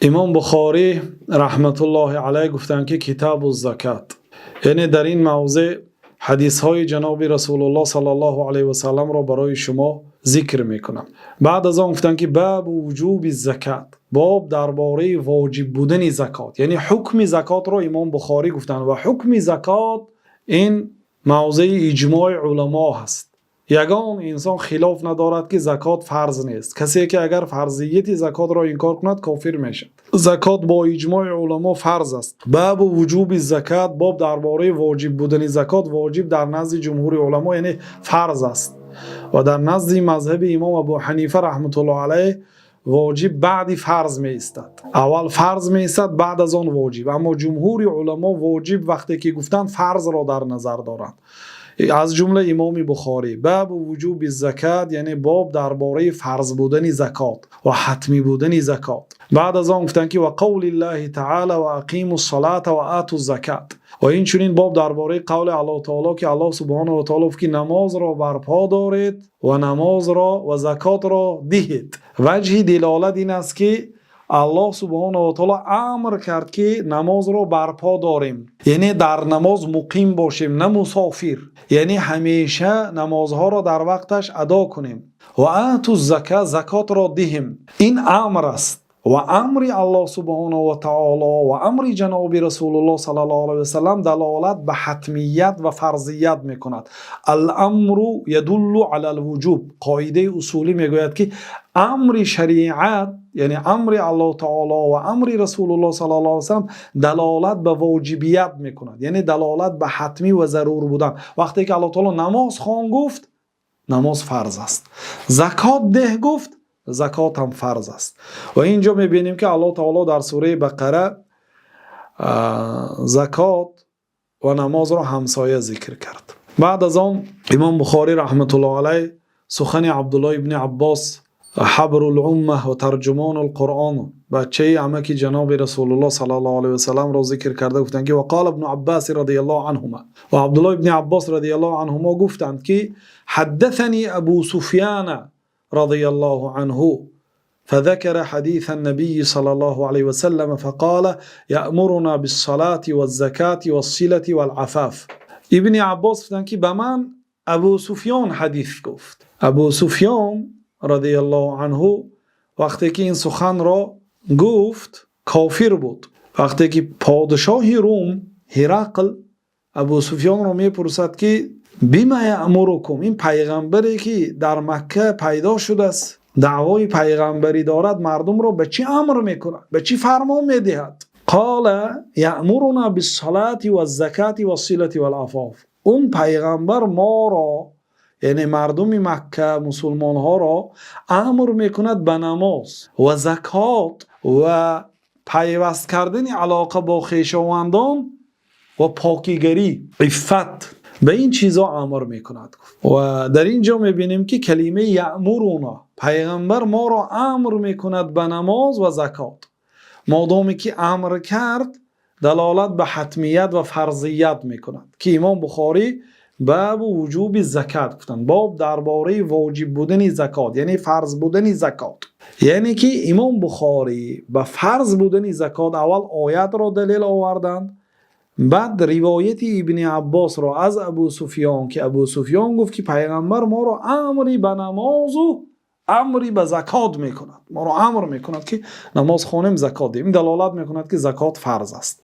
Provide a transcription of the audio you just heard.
Имом Бухорӣ раҳматуллоҳи алайҳ гуфтанд, ки كتاب الزكاة, яъне дар ин мавзеъ ҳадисҳои ҷаноби Расулуллоҳ саллаллоҳу алайҳи васалламро барои шумо зикр мекунам. Баъд аз он гуфтанд, ки باب وجوب الزكاة, боб дар бораи воҷиб будани закот, яъне ҳукми закотро имом Бухорӣ гуфтанд. Ва ҳукми закот ин мавзеи иҷмои уламо ҳаст. Ягон инсон хилоф надорад, ки закот фарз нест. Касе ки агар фарзияти закотро инкор кунад, кофир мешавад. Закот бо иҷмои уламо фарз аст. باب وجوب الزكاة, боб дар бораи воҷиб будани закот. Воҷиб дар назди ҷумҳури уламо, яъне фарз аст, ва дар назди мазҳаби имом Абу Ҳанифа раҳматуллоҳ алайҳ воҷиб баъди фарз меистад. Аввал фарз меистад, баъд аз он воҷиб. Аммо ҷумҳури уламо воҷиб вақте ки гуфтанд, фарзро дар назар доранд, аз ҷумла имоми Бухорӣ. باب وجوب الزكاة, яъне боб дар бораи фарз будани закот ва ҳатмӣ будани закот. Баъд аз он гуфтанд, ки وقول الله تعالى وأقيموا الصلاة وآتوا الزكاة, ва инчунин боб дар бораи қавли Аллоҳ таоло, ки Аллоҳ субҳонаҳу ва таоло гуфт, ки намозро барпо доред ва намозро ва закотро диҳед. Ваҷҳи дилолат ин аст, ки Аллоҳ субҳонаҳу ва таоло амр кард, ки намозро барпо дорем, яъне дар намоз муқим бошем, на мусофир, яъне ҳамеша намозҳоро дар вақташ адо кунем. وآتوا الزكاة, закотро диҳем. Ин амр аст, ва амри Аллоҳ субҳонаҳу ва таоло ва амри ҷаноби Расулуллоҳ саллаллоҳу алайҳи васалам далолат ба ҳатмият ва фарзият мекунад. الأمر يدل على الوجوب, қоидаи усулӣ мегӯяд, ки амри шариат, яъне амри Аллоҳ таоло ва амри Расулуллоҳ саллаллоҳу алайҳи васалам далолат ба воҷибият мекунад, яъне далолат ба ҳатмӣ ва зарур будан. Вақте ки Аллоҳ таоло намоз хон гуфт, намоз фарз аст, закот деҳ гуфт, закот ҳам фарз аст. Ва инҷо мебинем, ки Аллоҳ таоло дар сураи Бақара закот ва намозро ҳамсоя зикр кард. Баъд аз он имом Бухорӣ раҳматуллоҳ алайҳ сухани Абдуллоҳ ибни Аббос, حبر الأمة وترجمان القرآن, бачаи амаки ҷаноби Расулуллоҳ саллаллоҳу алайҳи васалламро зикр карда гуфтанд, ки وقال ابن عباس رضي الله عنهما, ва Абдуллоҳ ибни Аббос رضي الله عنهما гуфтанд, ки حدثني أبو سفيان رضي الله عنه فذكر حديث النبي صلى الله عليه وسلم فقال يأمرنا بالصلاة والزكاة والصلة والعفاف. Ибни Аббос гуфтанд, ки ба ман Абу Суфён ҳадис гуфт. Абу Суфён رضي الله عنه вақте ки ин суханро гуфт, кофир буд. Вақте ки подшоҳи Рум Ҳирақл Абу Суфёнро мепурсад, ки بم يأمركم, ин пайғамбаре ки дар Макка пайдо шудааст, даъвои пайғамбарӣ дорад, мардумро ба чӣ амр мекунад, ба чӣ фармон медиҳад? قال يأمرنا بالصلاة والزكاة والصلة والعفاف. Он пайғамбар моро, яъне мардуми Макка, мусулмонҳоро амр мекунад ба намоз ва закот ва пайваст кардани алоқа бо хешовандон ва покигарӣ, иффат, ба ин чизо амр мекунад. Ва дар ин ҷо мебинем, ки калимаи يأمرنا, пайғамбар моро амр мекунад ба намоз ва закот. Модоме ки амр кард, далолат ба ҳатмият ва фарзият мекунад, ки имом Бухорӣ باب وجوب الزكاة гуфтанд, боб дар бораи воҷиб будани закот, яъне фарз будани закот. Яъне ки имом Бухорӣ ба фарз будани закот аввал оятро далел оварданд, баъд ривояти Ибни Аббосро аз Абу Суфён, ки Абу Суфён гуфт, ки пайғамбар моро амри ба намозу амри ба закот мекунад, моро амр мекунад, ки намоз хонем, закот диҳем. Ин далолат мекунад, ки закот фарз аст.